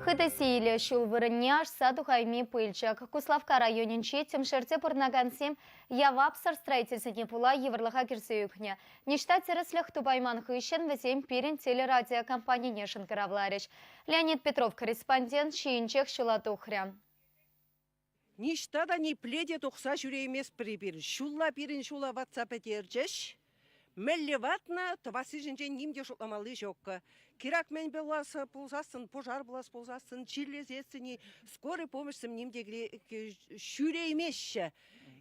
Хытӑ сийлӗ ҫул вырӑнне ашса тухайми пылчӑк. Куславкка районӗнчи Тӗмшерте пурӑнакансем явапсӑр строительсене пула йывӑрлӑха кӗрсе ӳкнӗ. Ниҫта тӗрӗслӗх тупайман хыҫҫӑн вӗсем пирӗн телерадиокомпанине шӑнкӑравларӗҫ. Леонид Петров корреспондент ҫийӗнчех ҫула тухрӗ. Ниҫта та нипле те тухса ҫӳрейместпӗр эпир. Ҫулла пирӗн ҫула ватса пӗтерчӗҫ. Мӗнле ватнӑ, тӑвасси ҫинчен ним те шутламалли ҫуккӑ. Кирак мӗн пулас пулсассӑн, пушар пулас пулсассӑн, чирлесессӗн-и, скорый помощьсем ним те ҫӳреймеҫҫӗ.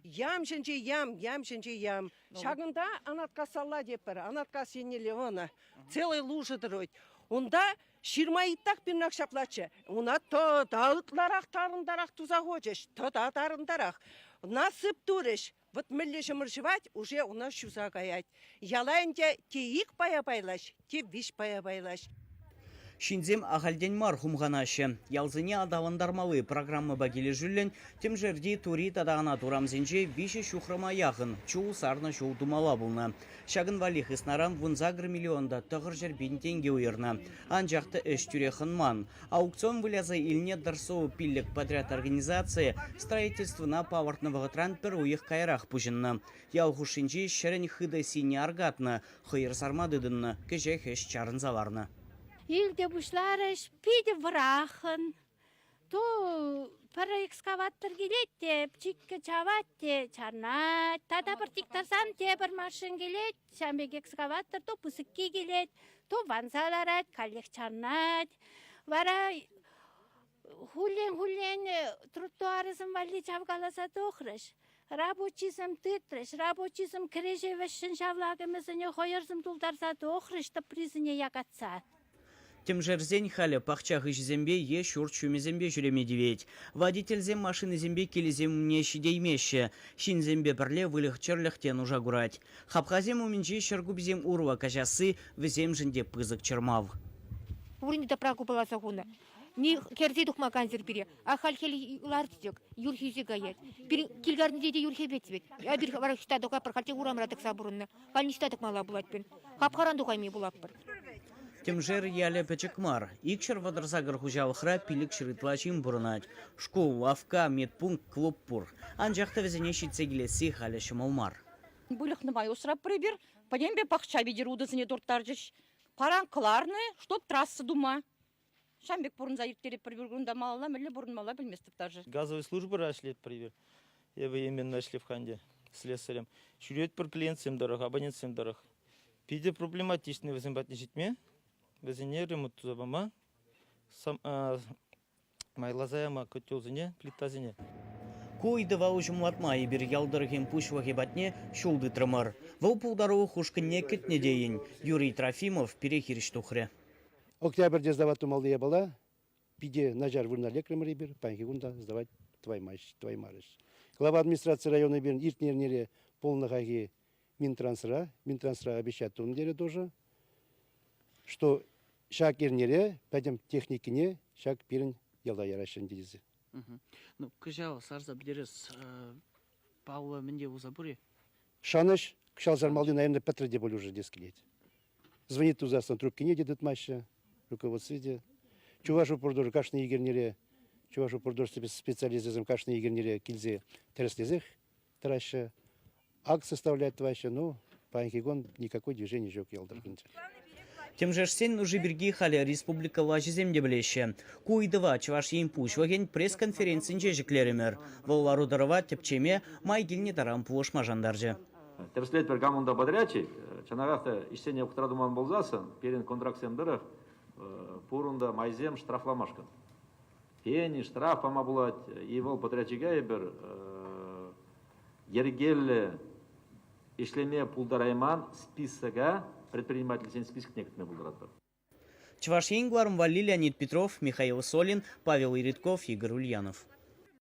Ям ҫинче ям, ям ҫинче ям. Ҫакӑнта Анаткассалла тетпӗр, Анаткас еннелле ӑнӑ. Целый лужа тӑрать. Унта Ҫырма ыйтах пирнах ҫаплаччӗ. Уна тата ытларах тарӑнтарах туса хучӗҫ, тата тарӑнтарах. Насып турӗҫ. Вӑт мӗнле ҫӑмӑр ҫӑвать, уже уна ҫуса каять. Яла ӗнтӗ те ик пая пайлаҫ, те виҫ пая пайлаҫ. Ҫынсем ахальтен мар хумханаҫҫӗ. Ялсене аталантармалли программӑпа килӗшӳллӗн Тӗмшерти, Тури тата Анат урамсенче виҫӗ ҫухрӑма яхӑн чул сарнӑ ҫул тумалла пулнӑ. Ҫакӑн валли хыснаран 18 миллион та 900 пин тенкӗ уйӑрнӑ. Анчах та ӗҫ тӳрех ӑнман. Аукцион выляса илнӗ Дорсово пиллӗк подряд организацийӗ строительствӑна палӑртнӑ вӑхӑтран пӗр уйӑх каярах пуҫӑннӑ. Ял хушшинчи ҫӗрӗн хытӑ сийне аркатнӑ, хӑйӑр сарма тытӑннӑ, кӗҫех ӗҫ чарӑнса ларнӑ. Илте пуҫларӗҫ питӗ вӑраххӑн. Ту пӗр экскаватор килет те, чиккӗ чавать те чарнать. Тата пӗр тиктарсан тепӗр машин килет, ҫавӑн пек экскаватор то пысӑкки килет, то ванса ларать, каллех чарнать. Вара хуллен-хуллен тротуарӗсем валли чавкаласа тухрӗҫ. Рабочисем тытрӗҫ, рабочисем кӗреҫе вӗҫҫӗн ҫавлакӑмӗсене хӑйӑрсем тултарса тухрӗҫ тӑприсене якатса. Тӗмшерсен халӗ пахча хыҫӗсемпе е ҫурт ҫумӗсемпе ҫӳреме тивет. Водительсем машинӑсемпе килӗсем умне ҫитеймеҫҫӗ. Ҫынсемпе пӗрле выльӑх-чӗрлӗх те нуша курать. Хапхасем умӗнчи ҫӗр куписем урлӑ каҫасси вӗсемшӗн те пысӑк чӑрмав. Пурин те тӑпра купаласа хунӑ. Ни кӗрсе тухма кансӗр пире. А халь хӗл ларчӗ-тӗк, юр хӳсе каять. Пирӗн кил картинче те юр хӗвет вӗт. Эпир вара ӑҫта тухатпӑр, халь те урамра тӑкса пурӑннӑ. Халь ниҫта тӑкмалла пулать пирӗн. Хапхаран тухайми пулатпӑр. Тӗмшер ялӗ пӗчӗк мар. 238 хуҫалӑхра 500 ытла ҫын пурӑнать. Шкул, лавкка, медпункт, клуб пур. Анчах та вӗсене ҫитсе килесси халӗ ҫӑмӑл мар. Выльӑх нумай усраппӑр эпир. Пӗтӗмпе пахча витӗр утӑсене турттарчӗҫ. Паран кӑларнӑ, чтоб трасса тума. Ҫавӑн пек пурӑнса ирттеретпӗр пӗр кунта малалла мӗнле пурӑнмалла пӗлместӗп даже. Газовый службӑра ӗҫлетпӗр эпир. Эпӗ именно ӗҫлев ханде слесарем. Ҫӳретпӗр клиентсем тӑрӑх, абонентсем тӑрӑх. Питӗ проблематичный вӗсем патне ҫитме, вӗсене ремонт туса пама, майласа яма котелсене, плитасене. Ку ыйтӑва уҫӑмлатма эпир ял тӑрӑхӗн пуҫлӑхӗ патне ҫул тытрӑмӑр. Вӑл пултарулӑх ушкӑнне кӗтнӗ тейӗн. Юрий Трофимов пире хирӗҫ тухрӗ. Октябрьте сдавать тумалли япала питӗ начар вырӑна лекрӗмӗр эпир. Паянхи кун та сдавать тӑваймарӗҫ. Глава администраци района пирӗн иртнӗ эрнере пулнӑ хайхи Минтрансра, Минтрансра обещать тунӑ терӗ тоже, что ҫак эрнере пӗтӗм техникине ҫак пирӗн яла яраҫҫӗ тесе. Ну, кӑҫал сарса пӗтерес паллӑ мӗнте пулса пур-и? Шанӑҫ кӑҫал сармалли, наверное, пӗтрӗ те пуль уже тес килет. Звонит тусассӑн трубкине те тытмаҫҫӗ, руководстве те. Чувашупрдор кашни икӗ Чувашупрдор специалисчӗсем кашни икӗ килсе тӗрӗслесех тӑраҫҫӗ. Акт составлять тӑваҫҫӗ, ну, паянхи кун никакой движения ҫук ял тӑрӑхӗнче. Тӗмшерсен нуши пирки халӗ республика влаҫӗсем те пӗлеҫҫӗ. Ку ыйтӑва Чӑваш Ен Пуҫлӑхӗн пресс-конференцинче ҫӗклерӗмӗр. Вӑл лару-тӑрӑва тӗпчеме май килнӗ таран пулӑшма шантарчӗ. Тӗрӗслетпӗр кам унта подрядчик. Чӑнахах та ӗҫсене вӑхӑтра туман пулсассӑн пирӗн контрактсем тӑрӑх пур унта майсем штрафламашкӑн. Пени, штраф пама пулать. И вӑл подрядчика эпир йӗркеллӗ ӗҫлеме пултарайман списока предпринимательсен списокне кӗртме пултаратпӑр. Чӑваш Ен кӑларӑм валли Леонид Петров, Михаил Солин, Павел Иритков, Игорь Ульянов.